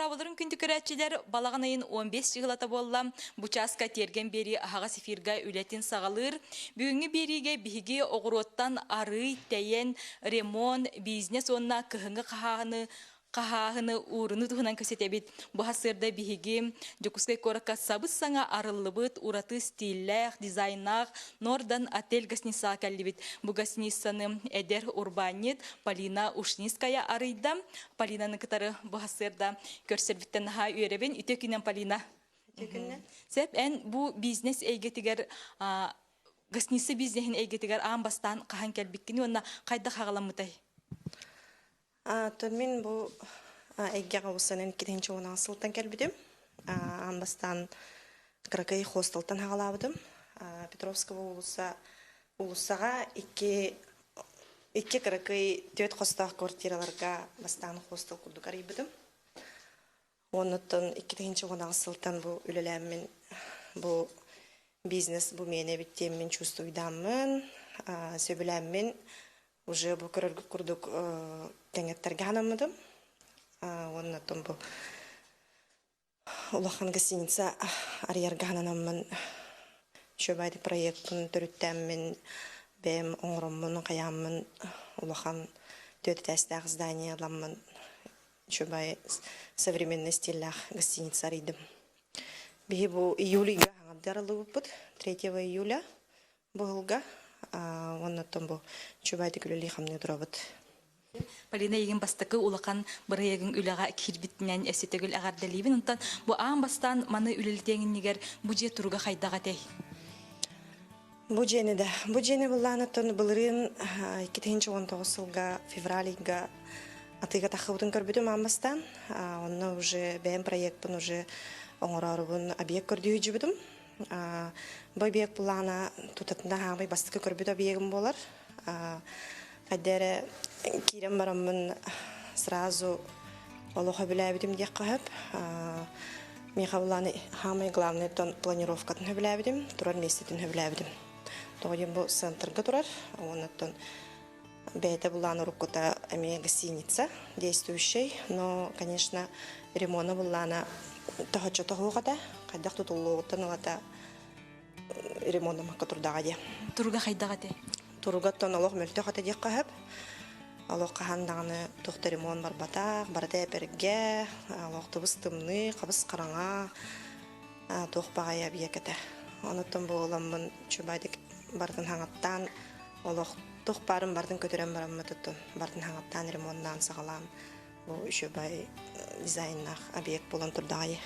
Дорооболорун күндү көрөөччүлэр, балаҕан ыйын 15 чыһылата буолла. Бу чааска тиэргэн биэрии аһаҕас эфирга үлэтин саҕалыыр. Бүгүҥҥү биэриигэ биһиги оҕуруоттан арыый тэйэн, ремонт, бизнес уонна кыһыҥҥы хаһааһыны хаһааһыны ууруну туһунан кэпсэтэбит. Бу сарсыарда биһиги Дьокуускай куоракка сабыс-саҥа арыллыбыт ураты стиллээх, дизайнаах Нордан отель гостиницаҕа кэллибит. Бу гостиницаны эдэр урбаанньыт Полина Ушницкая арыйда. Полинаны кытары бу сарсыарда көрсөрбүттэн наһаа үөрэбин. Үтүө күнүнэн, Полина. Үтүө күнүнэн. Сөп, эн бу бизнес эйгэтигэр гостиница бизнеһин эйгэтигэр аан бастаан хаһан кэлбиккин уонна хайдах хаҕаламмытай? Оттон мин бу эйгэҕэ уусанан иккитинчи уон аҕыс сылтан кэлбитим. Аан бастаан кыракый хостелтан хаҕалаабытым. Петровского уулусса уулуссаҕа икки икки кыракый түөрт хостоох квартираларга бастаан хостел курдук арыйбытым. Оннуттан 2016 сылтан бу үлэлээммин бу бизнес бу миэнэ эбит диэммин чувствуйдааммын, сөбүлээммин уже бу көрөргүт курдук кэҥэттэргэ анаммытым. Уонна бу улахан гостиница арыйарга ананаммын үчүгэй проектын төрүттээммин бэйэм оҥороммун хайааммын улахан түөрт этээстээх здание ыламмын үчүгэй современный стиллээх гостиница арыйдым. Биһи бу июльга хаҥардыы арыллыбыппыт 3 июля Быһылга уоннаттан бу чубайдык үлэлии-хамныы турабыт. Полина эйигин бастакы улахан бырайыагыҥ үлэҕэ киирбитинэн өссө төгүл эҕэрдэлиибин. Онтон бу аан бастаан маны үлэлэтиэҥ иннигэр бу дьиэ туруга хайдах этэй? Бу дьиэни да. Бу дьиэни былаанаттан былырыын 2019 сылга февраль ыйга атыыга таххыбытын көрбүтүм аан бастаан. Онно уже бэйэм проекпын уже оҥороорубун объект көрдүү сылдьыбытым. Бу объект былаана тутатына хаамай бастакы көрбүт объегым буолар. Хайда эрэ киирэн бараммын сразу олох өбүлээбитим диэххэ сөп. Миэхэ былааны хаамай главный планировкатын өбүлээбитим, турар миэстэтин өбүлээбитим. Тоҕо диэн бу центрга турар, уоннаттан бэйэтэ былаан уруккута эмиэ гостиница действующий, но, конечно, ремона былаана тоһоччо тоһуох этэ, хайдах тутуллуоҕуттан ылата ремоннамакка турдаҕа диye. Туруга хайдах этэ? Туругаттан олох мөлтөх этэ диэххэ сөп. Олох хаһан даҕаны туох да ремонт барбатах, барыта эпэргэ, олох тыбыс тымныы, хабыс хараҥа, туох баҕайы объект этэ. Онуттан буоламмын чубайдык барытын хаҥаттаан олох туох баарын барытын көтүрэн бараммыт оттон барытын хаҥаттаан ремоннаан саҕалаан бу үчүгэй дизайннаах объект буолан турдаҕай.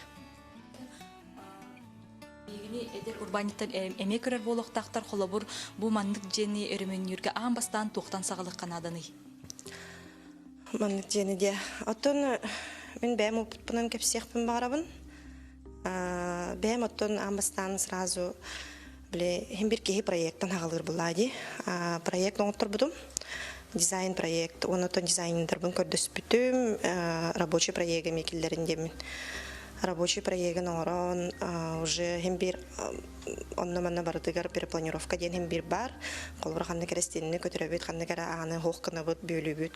Биһигини эдэр урбаанньыттар эмиэ көрөр буолуохтаахтар холобур бу маннык дьиэни өрөмүөннүүргэ аан бастаан туохтан саҕалыахха нааданый? Маннык дьиэни диэ. Оттон мин бэйэм опытпынан кэпсиэхпин баҕарабын. Бэйэм оттон аан бастаан сразу били иһин бир киһи проектан хаҕалыыр буллаа дии. Проект оҥотторбутум. Дизайн проект. Уонна оттон дизайнердарбын көрдөспүтүм. Рабочий проегы эмиэ киллэрин диэммин. Рабочий проегын оҥорон уже иһин бир онно-манна барытыгар перепланировка диэн иһин бир бар. Холобура ханнык эрэ стенаны көтүрөбүт, ханнык эрэ ааны хоох гынабыт, бүөлүүбүт,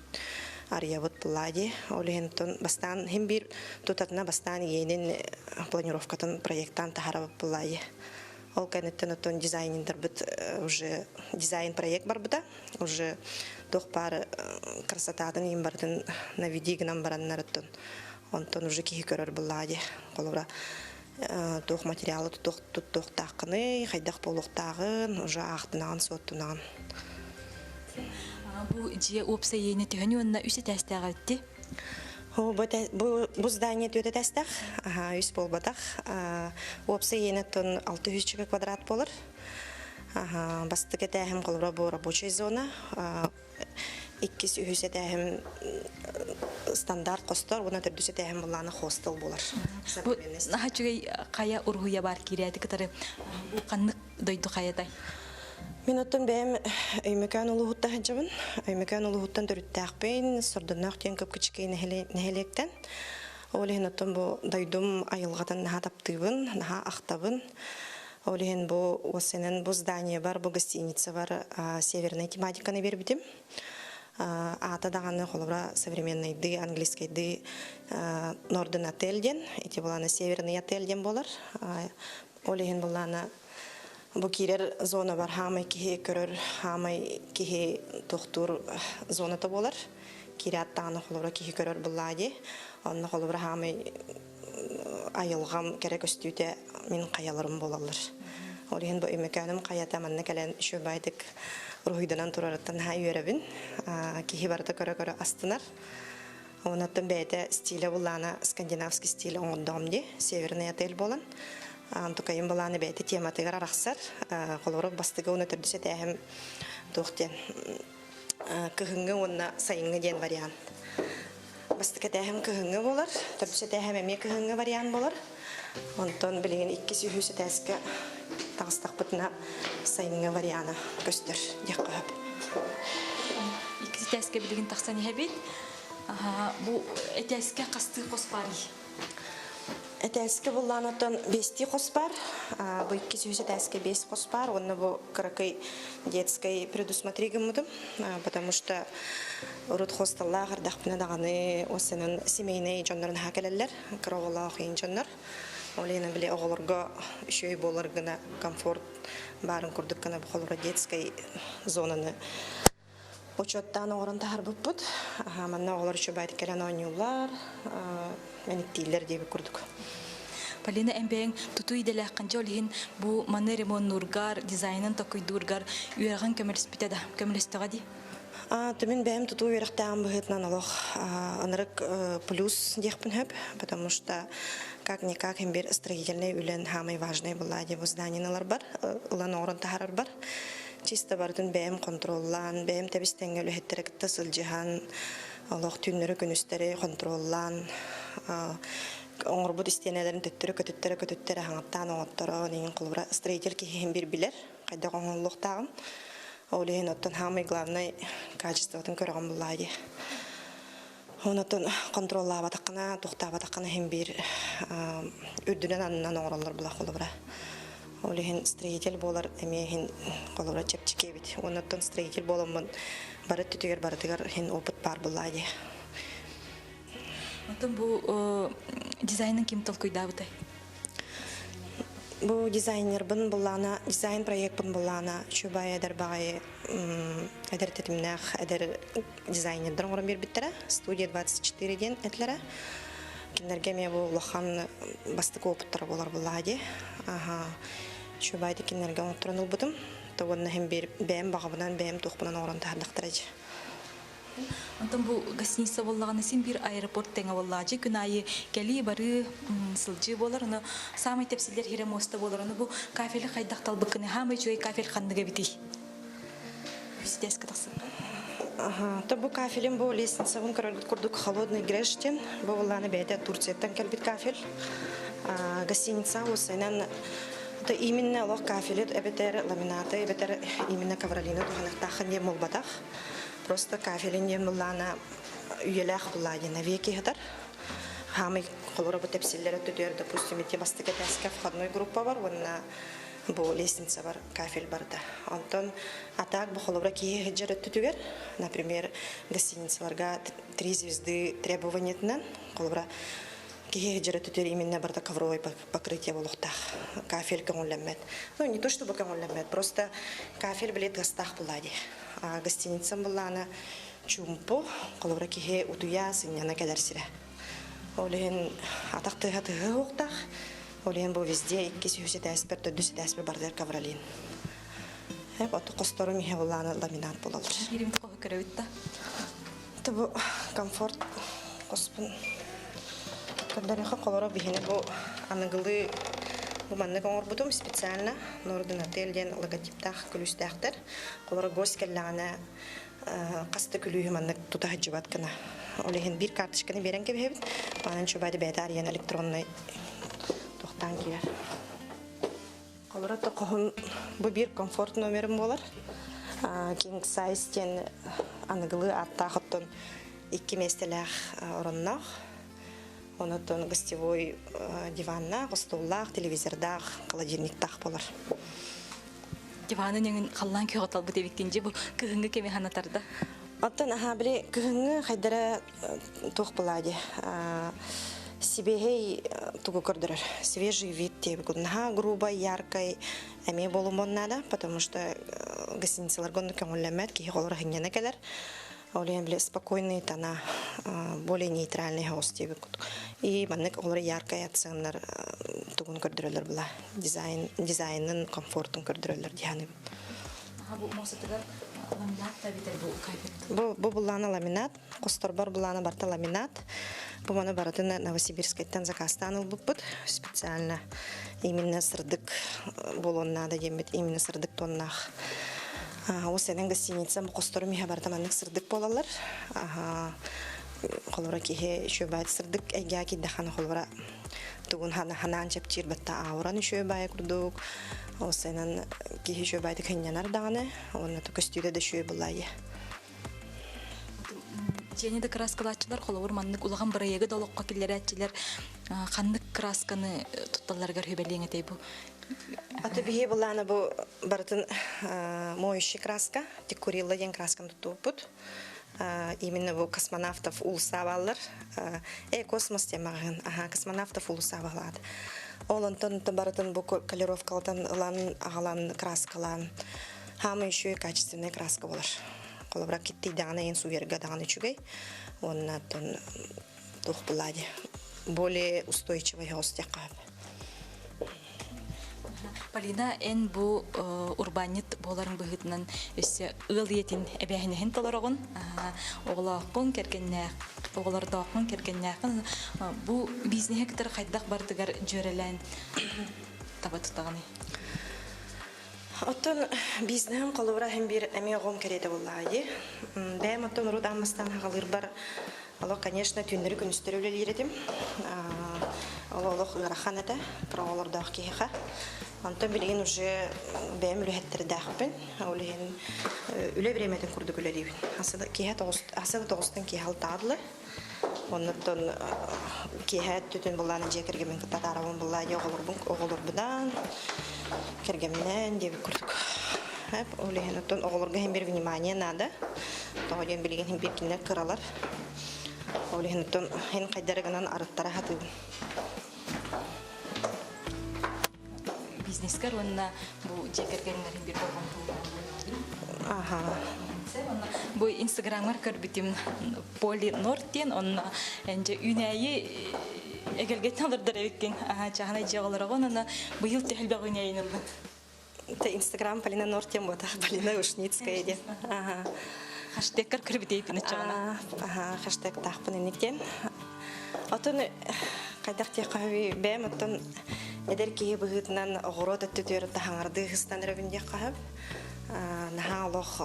арыйабыт буллаа дии. Ол иһин бастаан иһин бир тутатына бастаан иэнин планировкатын проектаан таһарабыт буллаа дии. Ол кэнниттэн оттон дизайнердарбыт уже дизайн проект барбыта. Уже туох баар красотатын иһин барытын наведи гынан бараннар оттон онтон уже киһи көрөр буллаа дии. Холобура туох материалы туттуохтааххыный, хайдах буолуохтааҕын уже аахтынаҕын, суоттунаҕын. Бу дьиэ уопсай иэнэ төһөнү уонна үс этээстээх эбитти? Бу здание түөрт этээстээх, үс буолбатах. Уопсай иэнэ оттон 600 квадрат буолар. Бастакы этээһим холобура бу рабочая зона. Иккис, үһүс этээһим стандарт хостор, уонна төрдүс этээһим буллаана хостел буолар. Бу наһаа үчүгэй хайа уруһуйа баар киирээти кытары бу ханнык дойду хайатай? Мин оттон бэйэм Өймөкөөн улууһуттан сылдьабын. Өймөкөөн улууһуттан төрүттээхпин, Сордонноох диэн кып-кичикэй нэһилиэктэн. Ол иһин оттон бу дойдум айылҕатын наһаа таптыыбын, наһаа ахтабын. Ол иһин бу уоссанан бу зданиебар, бу гостиницабар северная тематиканы биэрбитим. Аата даҕаны холобура современныйдыы, английскайдыы Норден отель диэн, ити булаана Северный отель диэн буолар. Ол иһин булаана бу киирэр зона бар хаамай киһи көрөр, хаамай киһи тохтуур зоната буолар. Киирээт даҕаны холобура киһи көрөр буллаа дии. Онно холобура хаамай айылҕам кэрэ көстүүтэ мин хайаларым буолаллар. Ол иһин бу Өймөкөөнүм хайата манна кэлэн үчүгэйдик уруһуйданан турарыттан наһаа үөрэбин. Киһи барыта көрө-көрө астынар. Онуттан бэйэтэ стилэ буллаана скандинавский стиль оҥордоҕум дии, северный отель буолан. Онтукайым былаана бэйэтэ тематыгар арахсар. Холобура, бастакы уонна төрдүс этээһим туох диэн кыһыҥҥы уонна сайыҥҥы диэн вариант. Бастакы этээһим кыһыҥҥы буолар, төрдүс этээһим эмиэ кыһыҥҥы вариант буолар. Онтон билигин иккис, үһүс этээскэ таҕыстахпытына сайыҥҥы вариана көстөр диэххэ сөп. Иккис этээскэ билигин тахсан иһэбит. Бу этээскэ хастыы хос баарый? Этээскэ буллаан оттон биэстии хос баар. Бу иккис үһүс этээскэ биэс хос баар. Уонна бу кыракый детской предусмотри гыммытым. Потому что урут хостеллаах ардахпына даҕаны уоссанан семейный дьоннорун аһа кэлэллэр. Кыра оҕолоох иин дьоннор. Ол иһин били оҕолорго үчүгэй буолар гына комфорт баарын курдук гына бу холобура детской зонаны Учуоттаан оҥорон таһаарбыппыт. Манна оҕолор үчүгэйдик кэлэн оонньууллар, мэниктииллэр диэбит курдук. Полина эмбэйэҥ тутуу идэлээххин дьэ ол иһин бу маны ремоннуургар, дизайнын токуйдуургар үөрэҕиҥ көмөлөспүтэ да, көмөлөстөҕө дии? Түмүн бэйэм тутуу үөрэхтээҕим быһыытынан олох ынырык плюс диэхпин сөп, потому что как-никак им бир строительный үлэн самый важный была диye бу зданиены ыларбар, ылан оҥорон таһаарарбар. Чисто барытын бэйэм хонтуруоллаан, бэйэм тэбис-тэҥҥэ үлэһиттэри кытта сылдьыһан, олох түүннэри-күнүстэри хонтуруоллаан, оҥорбут истиэнэлэрин төттөрү көтүттэрэ-көтүттэрэ хаҥаттаан оҥотторон, иҥин холобура строитель киһи бир билэр, хайдах оҥоһуллуохтааҕын. Ол иһин оттон самый главный качествотын көрөҕүн буллаа дии. Онотон контроллаабатаххына, тохтообатаххына иһин биир үрдүнэн аннынан оҥороллор була холобура. Ол иһин строитель буолар эмиэ иһин холобура чэпчэки эбит. Оннуттан строитель буоламмын бары өттүтүгэр барытыгар иһин опыт баар буоллаа дии. Онтон бу дизайнын ким толкуйдаабытай? Бу дизайнербын буллаана, дизайн проекпын буллаана үчүгэй эдэр баҕайы эдэр тэтимнээх эдэр дизайнердар оҥорон биэрбиттэрэ. Студия 24 диэн этилэрэ. Кинилэргэ эмиэ бу улахан бастакы опыттара буолар буоллаҕа дии. Аха. Үчүгэйдик кинилэргэ оҥотторон ылбытым. То уонна иһин биир бэйэм баҕабынан, бэйэм туохпунан оҥорон таһаардахтара дии. Онтон бу гостиница буоллаҕына син биир аэропорт тэҥэ буоллаҕа күн аайы кэлии-барыы сылдьыы буолар. Ону саамай тэпсиллэр хирэ муоста буолар. Ону бу кафели хайдах талбыккыный? Хаамай үчүгэй кафель ханнык эбитий? Ситээскэ тахсыахха. Аха, то бу кафелим бу лестницабын көрөргүт курдук холодный греш диэн. Бу буллааны бэйэтэ Турцияттан кэлбит кафель. Гостиница уосайынан то именно олох кафели эбэтэр ламинаты эбэтэр именно ковролины туһаныахтааххын диэн буолбатах. Просто кафелин диэн буллаана үйэлээх буллаа диэн навеки сытар. Хаамый холоро бу тэпсиллэр өттүтүгэр, допустим, ити бастакы этээскэ входной группа бар уонна бу лестница бар, кафель барда. Онтон а так бу холобура киһи сылдьар өттүтүгэр, например, гостиницаларга три звезды требованиятынан холобура киһи сылдьар өттүтүгэр именно барыта ковровой покрытие буолуохтаах. Кафель көҥүллэммэт. Ну, не то чтобы көҥүллэммэт, просто кафель билет тыастаах буоллаа дии. Гостиницам буллаана чуумпу, холобура киһи утуйа, сынньана кэлэр сирэ. Ол иһин атах тыаһа тыаһа уохтаах. Ол иһин бу везде иккис үһүс этээспэр, төрдүс этээспэр барытыгар ковролин. Эп оту хосторум иһэ буллаана ламинат буолаллар. Киирим хоһу көрөбүт да. Это бу комфорт хоспун көрдөрөхө холоро биһини бу аныгылыы бу маннык оҥорбутум специально Норден отель диэн логотиптаах күлүүстээхтэр. Холоро гость кэллэҕинэ хас да күлүүһү маннык тута сылдьыбат гына. Ол иһин биир карточканы биэрэн кэбиһэбит. Манан чубайды бэйэтэ арыйан электроннай туохтаан киирэр. Холоро хоһун бу биир комфорт номерым буолар. King size диэн аныгылыы ааттаах оттон икки миэстэлээх оронноох. Онотон гостевой диваннаах, остуоллаах, телевизордаах, холодильниктаах буолар. Диванын өҥүн халлаан күөҕэ талбыт эбиккин дьэ бу кыһыҥҥы кэми санатарда. Оттон аһаа били кыһыҥҥы хайдара туох буолаа дии сибиэһэй тугу көрдөрөр свежий вид диэбит наһаа грубай яркай эмиэ буолумуон наада потому что гостиницаларга онно көҥүллэммэт киһи холоро сынньана кэлэр ол иһин били спокойный тона более нейтральный соҕус диэбит курдук и маннык олор яркай акценнар тугун көрдөрөллөр була дизайн дизайнын комфортун көрдөрөллөр дии саныыбын. Бу муосатыгар ламинат да эбитэр бу кайбыт. Бу буллаана ламинат, хосторбор буллаана барта ламинат. Бу маны барытын Новосибирскайтан заказтаан ылбыппыт. Специально именно сырдык буолуон наада диэммит именно сырдык тоннаах. Ол сенен гостиница бу хосторум иһэ барыта маннык сырдык буолаллар. Холобура киһи үчүгэй сырдык эйгэ киирдэххинэ холобура тугун ханаан чэпчиир батта ауран үчүгэй баайы курдук ол сайынан киһи үчүгэй баайдык сынньанар даҕаны уонна көстүүтэ да үчүгэй буллаайы. Дьиэни да кырааскалааччылар холобур маннык улахан бырайыагы да олоххо киллэрээччилэр ханнык кыраасканы тутталларыгар сүбэлиэҥ этэй бу? Аты биһи булаана бу барытын моющий краска, Тиккурилла диэн красканы туттубуппут. Именно бу космонавтов уулусса бааллар. Космос темаҕын, аха, космонавтов уулусса баалаат. Ол онтон барытын бу колеровкалатан ылан, аҕалан, краскалаан, хаамай үчүгэй качественная краска болар. Холобура киттийдэҕинэ эн сууйарга даҕаны үчүгэй. Уонна оттон туох булаа дии. Более устойчивый соҕус диэххэ сөп. Полина, эн бу урбаанньыт буоларыҥ быһыытынан өссө ыал ийэтин эбээһинэһин толороҕун. Оҕолооххун, кэргэннээх, оҕолордооххун, кэргэннээххин. Бу бизнеһи кытары хайдах бардыгар дьүөрэлээн таба тутаҕыный? Оттон бизнеһим холобура иһин биир эмиэ оҕом кэриэтэ буоллаҕа дии. Бэйэм оттон урут аан бастаан хаҕалыырбар олох, конечно, түүннэри-күнүстэри үлэлиир этим. Ол олох ыарахан этэ, кыра оҕолордоох киһиэхэ. Онтон билигин уже бэйэм үлэһиттэрдээхпин. Ол иһин үлэ бириэмэтин курдук үлэлиибин. Киэһэ аса да тоҕустан киэһэ алтаҕа дылы. Оннуттан киэһэ өттүтүн былаана дьиэ кэргэммин кытта атаарабын буллаа дии оҕолорбун оҕолорбунаан кэргэмминээн диэбит курдук. Ол иһин оттон оҕолорго иһин биир внимание наада. Тоҕо диэн билигин иһин биир кинилэр кыралар. Ол иһин оттон иһин хайдары гынан арыттара сатыыбын. Бизнескэр уонна бу дьиэ кэргэҥҥэр биир болҕомто Аха. Бу инстаграмҥар көрбүтүм Поли Норд диэн онно энже үүнээйи эгэлгэтин олордор эбиккин. Аха чааһынай дьиэ олороҕун онно быйыл төһөлбөх үүнээйин ыллын? Это Инстаграм Полина Норд диэн буотах Полина Ушницкая диэн. Аха. Хэштегкар көрбүтейпин оччоҕуна. Аха, хэштегтаахпын инниктен. Отон хайдах диэххэ бэйэм оттон эдэр киһи быһыытынан оҕуруот өттүтүгэр таһаҥардыы сыстан эрэбин диэххэ сөп. Наһаа олох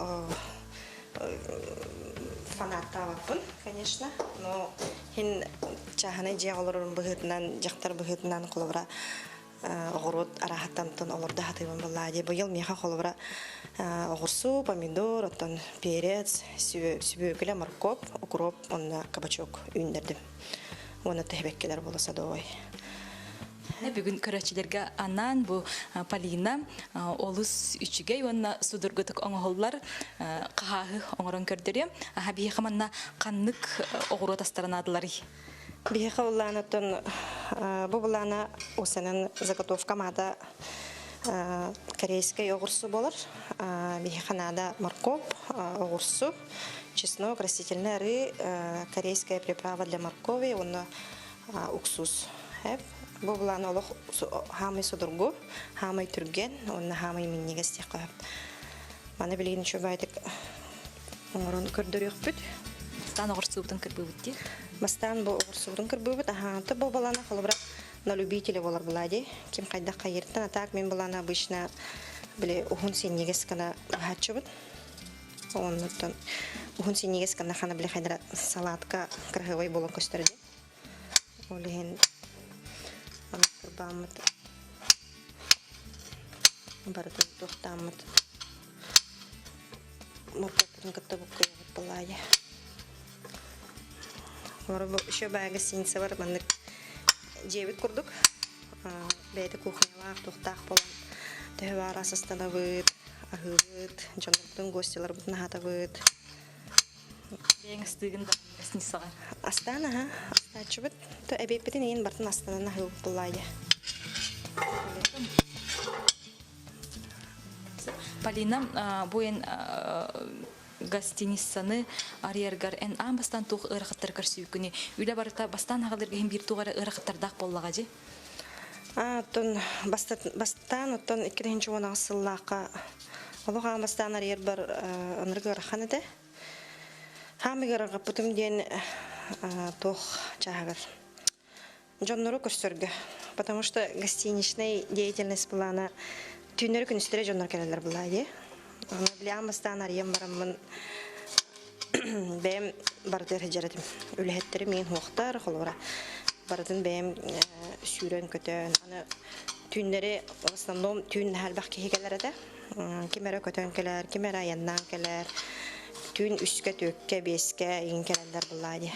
фанаттаабаппын, конечно. Но хин чааһынай дьиэҕэ олорорум быһыытынан, дьахтар быһыытынан холобура оҕуруот арааһыттан олордо сатыыбын буоллаа дии. Быйыл миэхэ холобура оҕурсу, помидор, оттон перец, сүбүөкүлэ, моркуоп, укроп уонна кабачок үүннэрдим. Уонна тэһибэккилэр буола садовой. Бүгүн көрөөччүлэргэ анаан бу Полина олус үчүгэй уонна судургутук оҥоһуллар хаһааһы оҥорон көрдөрүө. Аха биһиэхэ манна ханнык оҕуруот астара наадаларый? Биһиэхэ былаан оттон бу былаана усанан заготовка маата корейскай оҕурсу буолар. Биһиэхэ наада морковь, оҕурсу, чеснок, растительный арыы, корейская приправа для моркови уонна уксус. Бу былаан олох хаамай судургу, хаамай түргэн уонна хаамай минньигэс диэххэ сөп. Маны билигин үчүгэйдик оҥорон көрдөрүөхпүт. Бастаан оҕурсуубутун кырбыыбыт дии. Бастаан бу оҕурсуубутун кырбыыбыт. Аһаанта бу балана холобура на любителя болар была дии. Ким хайдах хайыртан, а так мен балана обычно били уһун синньигэс гына аһааччыбыт. Оннуттан уһун синньигэс гына хана били хайдара салатка красивый болон көстөр дии. Ол иһин кырбааммыт барытын туохтааммыт моркуоппутун кытта буккуйабыт балаайа. Олору бу еще баа гостиницабар маннык дьиэбит курдук бэйэтэ кухнялаах, туохтаах буолан төһө баар ас астанабыт, аһыыбыт, дьоннорбутун, гостиларбытын аһатабыт. Бэйэҥ астыыгын да гостиницаҕа? Астаан аһа, астааччыбыт. То эбиэппитин иин бартын астанан аһыыбыт буллаайа. Полина, бу эн гостиницаны арыйаргар эн аан бастаан туох ыарахаттары көрсүбүккүнүй? Үлэ барыта бастаан аҕаларга иһин биир туох эрэ ыарахаттардаах буоллаҕа дии? Оттон бастаан оттон 2018 сыллаахха олох аан бастаан арыйарбар ынырык ыарахан этэ. Хаамыгар ыарырҕаппытым диэн туох чааһыгар дьоннору көрсөргө. Потому что гостиничный деятельность былаана түүннэри күнүстэри дьоннор кэлэллэр былаа дии. Аны били аан бастаан арыйан бараммын бэйэм барытыгар сылдьар этим. Үлэһиттэрим миин хуохтар, холобура барытын бэйэм сүүрэн-көтөн аны түүннэри в основном түүн наһаа элбэх киһи кэлэр этэ. Ким эрэ көтөн кэлэр, ким эрэ айаннаан кэлэр. Түүн үскэ, түөккэ, биэскэ иҥин кэлэллэр былаа дии.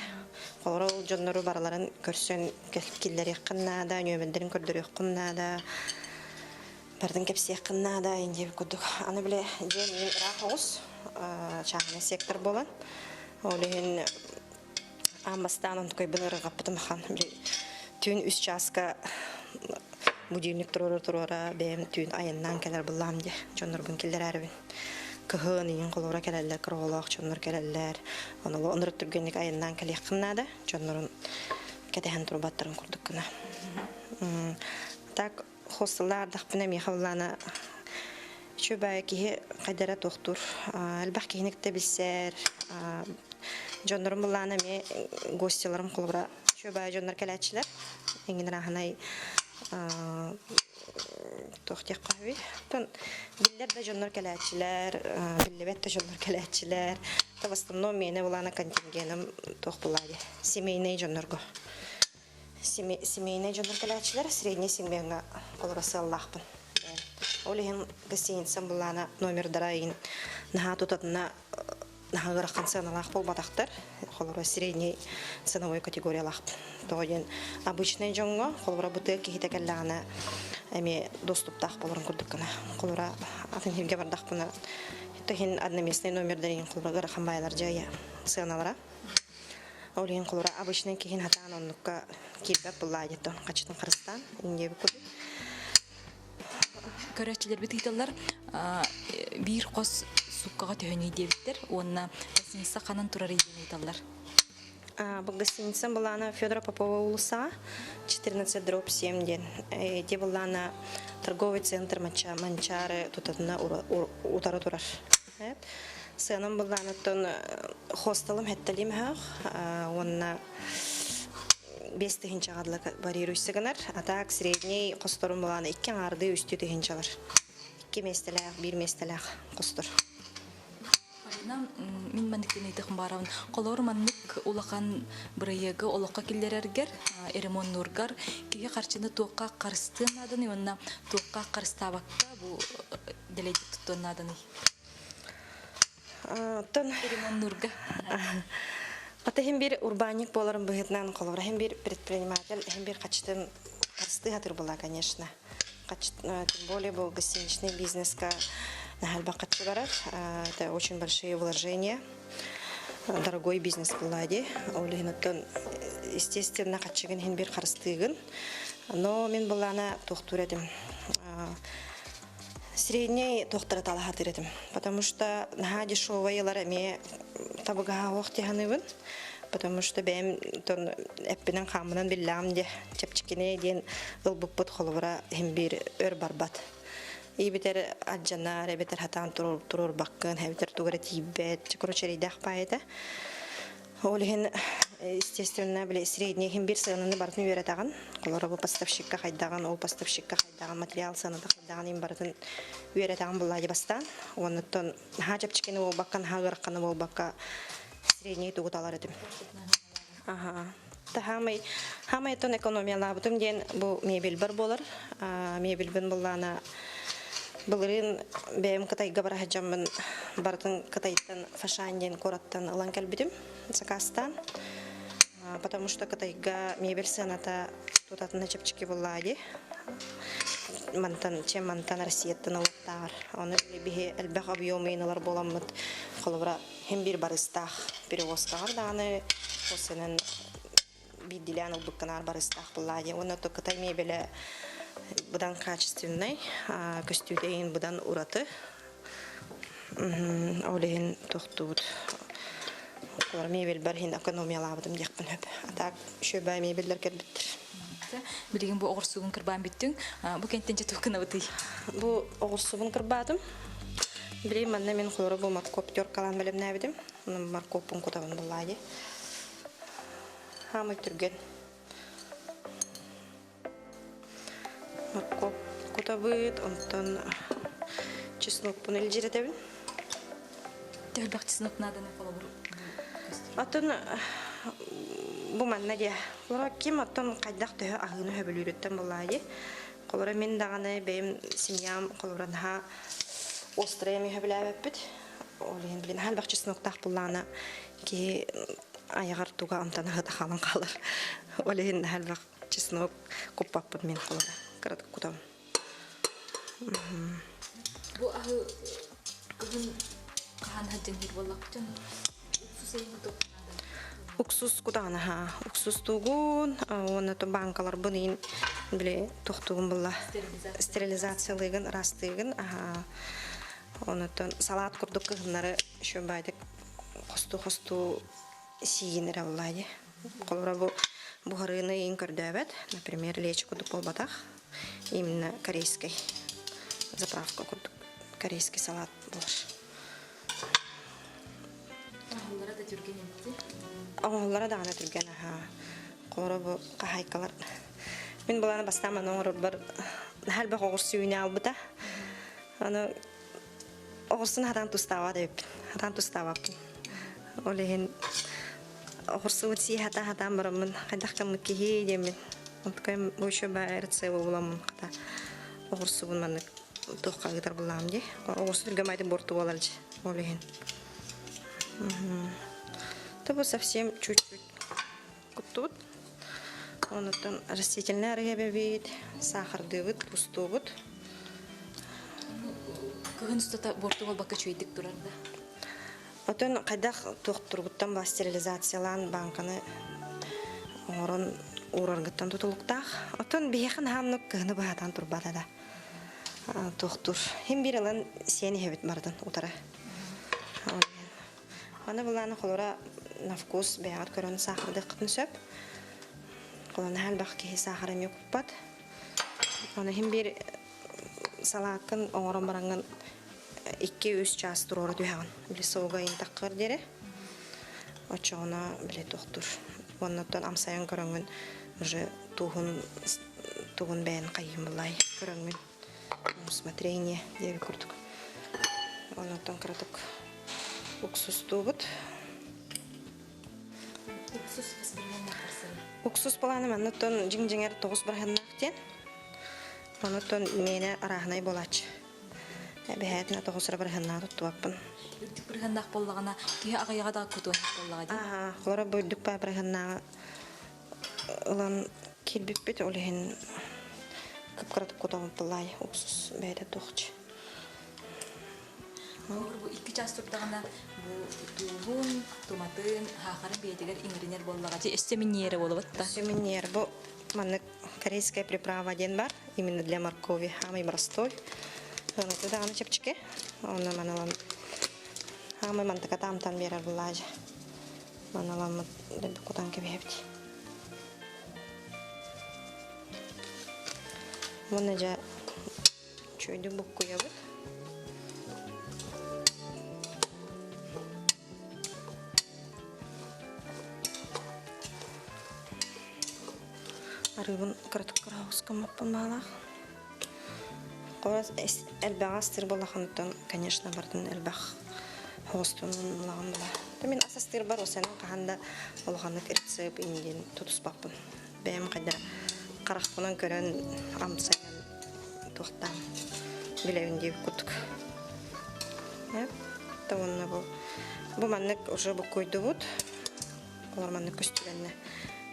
Холобура ол дьоннору барыларын көрсөн киллэриэххин наада, нүөмэрдэрин көрдөрүөххүн наада, барытын кэпсиэххин наада ин диэбит курдук. Аны бile дьиэм мин ыраах оҕус, чааһынай сектор буолан, ол иһин аан бастаан онтукайбын ырыҕаппытым ахан. Били түүн үс чааска будильник туруора-туруора бэйэм түүн айаннаан кэлэр буллаам дии, дьоннорбун киллэрээрибин. Кыһын иҥин холобура кэлэллэр, кыра оҕолоох дьоннор кэлэллэр. Ону оннук түргэнник айаннаан кэлиэххин наада, дьоннорун кэтэһэн турбаттарын курдук гына. Так хостеллаардахпына миэхэ былаана үчүгэй киһи хайдара туохтуур элбэх киһини кытта билсэр дьоннорум былаана эмиэ гостиларым холобура үчүгэй дьоннор кэлээччилэр эҥин арааһынай туох диэххэ үһүй оттон биллэр да дьоннор кэлээччилэр биллибэт да дьоннор кэлээччилэр в основном миэнэ былаана контингеным туох булаа семейный дьоннорго семейнай дьоннор кэлээччилэр средний сегмеҥҥа олоро сыаллаахпын. Ол иһин гостиницам былаана номердара иһин наһаа тутатына наһаа ыарахан сыаналаах буолбатахтар. Холобура средний ценовой категориялаахпын. Тоҕо диэн обычный дьоҥҥо холобура бытыа киһитэ кэллэҕинэ эмиэ доступтаах буоларын курдук гына. Холобура атын сиргэ бардахпына иһин одноместный номердар иһин холобура ыарахан баайалар дьайа сыаналара. Ол иһин холобура обычный киһин хатаан оннукка киирбэт буллаа диэттэн хачытын харыстаан индиэбит курдук. Көрөөччүлэрбит ыыталлар биир хос сууккаҕа төһөнүй диэбиттэр уонна гостиница ханан турарый диэн ыыталлар. Бу гостиница былаана Федора Попова уулуссаҕа 14 дробь 7 диэн. Ити былаана торговый центр Манчаары тутатына утары турар. Сыанам былааныттан хостелым хэттэлим өһөх уонна 5000 дылы варьируйса гынар. А так средний хосторум былаана икки аҥаардыы үстүү тыһыынчалар. Икки миэстэлээх, биир миэстэлээх хостор. Марина, мин маннык ыйытыахым баарабын. Холобур, маннык улахан бырайыагы олоххо киллэрэргэр, ремоннуургар киһи харчыны туохха харыстыан нааданый уонна туохха харыстаабакка бу дэлэйдик туттуон нааданый? Оттон ремоннуурга. Ата иһин биир урбаанньык буоларым быһыытынан холобура иһин биир предприниматель иһин биир хачытын харыстыы сатыыр буолла, конечно. Тем более был гостиничный бизнеска наһаа элбэх барар. Это очень большие вложения. Дорогой бизнес была дии. Ол иһин оттон естественно хаччыгын иһин биир харыстыыгын. Но мин былаана туохтуур этим. Средний туохтара талаһатыр этим. Потому что наһаа дешевыйлар эмиэ табыгаһа суох дии Потому что бэйэм тон эппинэн хааммынан биллэҕим дии. Чэпчэкини диэн ылбыппыт холобура иһин биир өр барбат. Ибитер алдьанар, эбэтэр хатаан туруорбаккын, эбэтэр тугу эрэ тиийбэт, короче эрэйдээх баай этэ. Ол иһин, естественно, били средний иһин биир сыананы барытын үөрэтэҕин. Холобура бу поставщикка хайдаҕын, ол поставщикка хайдаҕын, материал сыаната хайдаҕын иһин барытын үөрэтэҕин буллаадьы бастаан. Уоннуттан наһаа чэпчэкини буолбакка, наһаа ыараханы буолбакка средний тугу талар этим. Аха. Та хаамай хаамай оттон экономиялаабытым диэн бу мебельбар буолар. Мебельбин буллаана былырыын бэйэм Кытайга бара сылдьаммын барытын Кытайтан Фашань диэн куораттан ылан кэлбитим заказтаан. Потому что Кытайга мебель сыаната тутатына чэпчэки буллаа дии. Мантан, чем мантан Россияттан ылыктааҕар. Ону биһи элбэх объем ылар буоламмыт, холобура, хим биир барыстаах перевозкаҕар даҕаны осенен биирдилээн ылбыккынаар барыстаах буллаа диэн. Уонна то Кытай мебелэ быдан качественнай, көстүүтэ иһин быдан ураты. Ол иһин тохтубут. Олор мебель бар иһин экономиялаабытым диэхпин сөп. А так шөбэ мебеллэр кэлбиттэр. Билигин бу оҕурсугун кырбаан бүттүҥ. Бу кэнтэн дьэ туох гынабытый? Бу оҕурсубун кырбаатым. Билигин манна мин холоро бу моркуоп теркалаан бэлэмнээбитим. Моркуоппун кутабын буллаа дии. Хаамай түргэн. Моркуоп кутабыт, онтон чеснокпун илдьирэтэбин. Элбэх чеснок нааданы холобур. Оттон бу манна диэ. Холоро ким оттон хайдах төһө аһыыны хөбүлүүрүттэн буллаа дии. Холоро мин даҕаны бэйэм семьям холобура наһаа острая эми хөбүлээбэппит. Ол иһин билин элбэх чесноктаах буллаана киһи айаҕар туга амтана сыта хаалан хаалар. Ол иһин элбэх чеснок куппаппын мин холоро кыратык кутабын. Бу аһы кыһын хаһан сылдьан иһэр буоллахпытын уксус эйин Уксус кутаҕына ха уксустуугун уонна то бааҥкаларбын иин били тохтугун булла стерилизациялыыгын ыраастыыгын онотон салаат курдук кыһыннары еще баайдык хостуу-хостуу сиигин эрэ буллаа дии. Холобура бу буһарыыны иин көрдөөбөт, например, лечо курдук буолбатах, именно корейский заправка курдук корейский салат буолар. Оҥоһуллара да түргэн эбит. Оҥоһуллара даҕаны түргэн аһаа. Холобура бу хаһаайкалар мин былааны бастаан маны оҥорорбор наһаа элбэх оҕурсу үүнэ албыта. Аны оҕурсуну хатаан тустаабат эбиппин. Хатаан тустаабаппын. Ол иһин оҕурсубут сии хатаан бараммын хайдах гыммыт киһи диэммин. Онтукайым бу еще рецебы буламмын хата оҕурсубун маннык туохха ыытар буллаҕым дии. Оҕурсу түргэн баайдык буорту буолар дии. Ол иһин. То совсем чуть-чуть куттубут. Онуттан растительный арыы эбэбит, саахардыыбыт, устуубут. Кыһын устата буорту буолбакка үчүгэйдик турар да? Отон хайдах туохтургуттан ба стерилизациялаан бааҥканы оҥорон уураргыттан тутулуктаах. Отон биһиэхэ наһаамнык кыһыны быһаатаан турбата да. Туохтуур. Хим биир ылан сиэн иһэбит барытын утары. Аны былааны холура на вкус бэйэҕит көрөн саахардыаххытын сөп. Холонаһа элбэх киһи саахар эмиэ куппат. Аны иһин биир салааккын оҥорон бараҥҥын 2-3 чаас туруора түһэҕин. Били соуга ыйынтаххар диэри. Оччоҕуна били туохтуур. Уоннаттан амсайан көрөҥҥүн уже тууһун тугун бэйэн хайыым булай көрөҥҥүн усмотрение диэби курдук. Оннуттан кыратык уксустуубут. Уксус Уксус былааны манныттан дьиҥ-дьиҥэр 9 бырыһыаннаах диэн. Онуттан миэнэ арааһынай буолааччы. Эбэһээтинэ 9 бырыһыаннаах туттубаппын. Үрдүк бырыһыаннаах буоллаҕына киһи аҕыйаҕа да кутуон буоллаҕа дии. Аха, холоро бу үрдүк баа бырыһыаннааҕы ылан киирбиппит, ол иһин кып-кыратык кутабын пыллаай уксус бэйэтэ туохчу. Бу 2 чаас турдаҕына бу тууһун, туматын, саахарын бэйэтигэр иҥэринэр буоллаҕа дии. Өссө минньиэрэ буолабыт да. Өссө минньиэрэ бу маннык корейская приправа диэн бар, именно для моркови, самый простой. Сыаната даҕаны чэпчэки. Онно маналан хаамай мантыка таамтан биэрэр буллаажа. Маналаммыт дэлби кутан кэбиһэбит. Уонна дьэ үчүгэйдик буккуйабыт. Арыыбын кыратык кыраҕыскаммаппын баалаах. Хорос элбэҕи астыыр буоллаххыттан, конечно, барытын элбэх хоҕустун улаҕан була. Мин ас астыырбар осенан хаһан да улаханнык рецепт индиэн тутуспаппын. Бэйэм хайда харахпынан көрөн амсайан туохтаан билэбин диэбит курдук. Уонна бу бу маннык уже буккуйдубут. Олор маннык көстүлэннэ.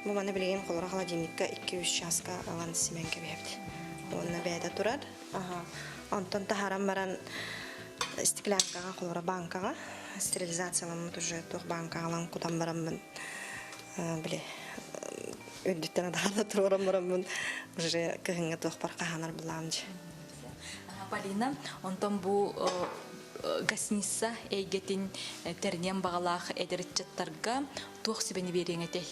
Бу маны билигин холоро холодильникка 2-3 чааска ылан симэн кэбиһэбит. Уонна бэйэтэ турар. Онтон таһааран баран стеклянкаҕа, холоро банкаҕа стерилизацияламмыт уже туох банкаҕа ылан кутан бараммын били үрдүттэн адаҕана туруоран бараммын уже кыһыҥҥы туохпар хаһаанар былаам дьэ. Полина, онтон бу гостиница эйгэтин тэрниэн баҕалаах эдэр ыччаттарга туох сүбэни биэриэҥ этэй?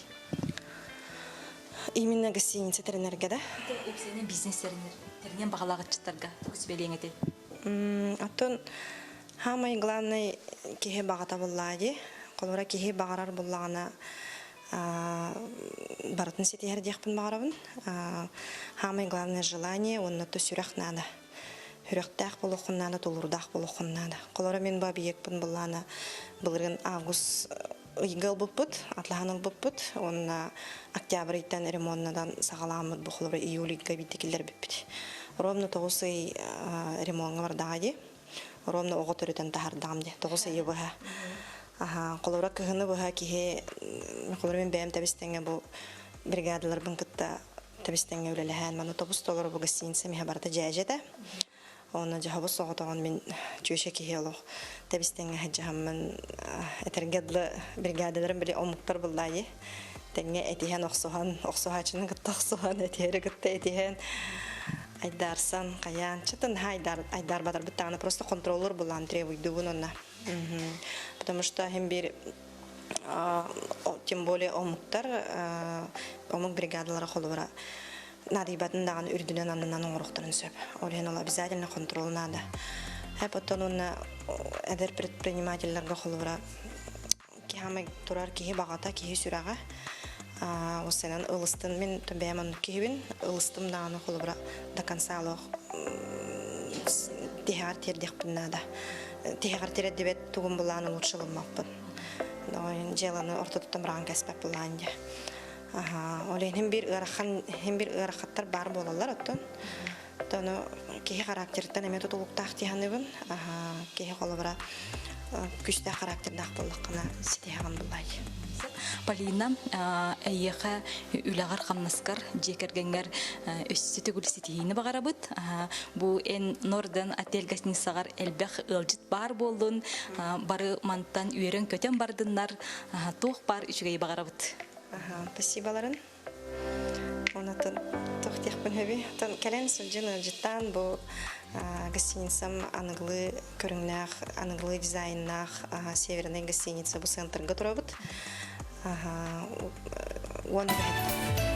Именно гостиница тэринэргэ да? Упсайынан бизнес тэринэр, тэрниэн баҕалаах ыччаттарга туох сүбэлиэҥ этэй? Оттон самый главный киһи баҕата буллаа дии. Холобура киһи баҕарар буллаҕына барытын ситиһэр диэхпин баҕарабын. Самое главное желание уонна то сүрэх наада. Сүрэхтээх буолуоххун наада, тулуурдаах буолуоххун наада. Холобура мин бу объекпын буллаана былырыын август ыйга ылбыппыт, атлаһан ылбыппыт уонна октябрь ыйтан ремоннадан саҕалааммыт бу холобура июль ыйга биирдэ киллэрбиппит. Ровно тоҕус ый ремоҥҥа бардаҕа дии. Ровно оҕо төрөтөн таһардаҕым дии, тоҕус ыйы быһа. Холобура кыһыны быһа киһи, холобура мин бэйэм тэбис-тэҥҥэ бу бригадаларбын кытта тэбис-тэҥҥэ үлэлэһэн, манна тобус толору бу гостиница миһэ барыта дьээдьэ этэ. Онно дьаһабыс соҕотоҕун мин чүөчэ киһи олох тэбис-тэҥҥэ сылдьаһаммын этэргэ дылы бригадаларым били омуктар буллаайы тэҥҥэ этиһэн охсуһан охсуһааччыны кытта охсуһан этиһэри кытта этиһэн айдаарсан хайаан чытын айдаар айдаарбатарбыт даҕаны просто контроллор булаан требуйдубун онно потому что иһин биир тем более омуктар омук бригадалара холобура наадыйбатын даҕаны үрдүнэн аннынан оҥоруохтарын сөп. Ол иһин ол обязательно контрол наада. Потом уонна эдэр предпринимателлэргэ холобура киһи турар киһи баҕата, киһи сүрэҕэ осенан ылыстын мин бэйэм оннук киһибин ылыстым даҕаны холобура до конца олох тиһэҕэр тиэрдиэхпин наада. Тиһэҕэр тиэрдибэт тугум былааны лучше ылыммаппын. Дьыаланы ортотуттан быраҕан кэспэт былаан дьэ. Ол иһин биир ыарахан иһин биир ыарахаттар баар буолаллар оттон. Ону киһи характерыттан эмиэ тутулуктаах дии саныыбын. Киһи холобура күүстээх характердаах буоллаххына ситиһэҕин буллай. Полина, эйиэхэ үлэҕэр-хамнаскар, дьиэ кэргэҥҥэр өссө төгүл ситиһиини баҕарабыт. Бу эн Норден отель гостиницаҕар элбэх ыалдьыт баар буоллун, бары мантан үөрэн-көтөн бардыннар, туох баар үчүгэйи баҕарабыт. Спасиболарын. Онотон туох диэхпин сөбүй? Оттон кэлэн сылдьан ыалдьыттаан бу гостиницам аныгылыы көрүҥнээх, аныгылыы дизайннаах северная гостиница бу центрга турабыт. Уон үлэһит.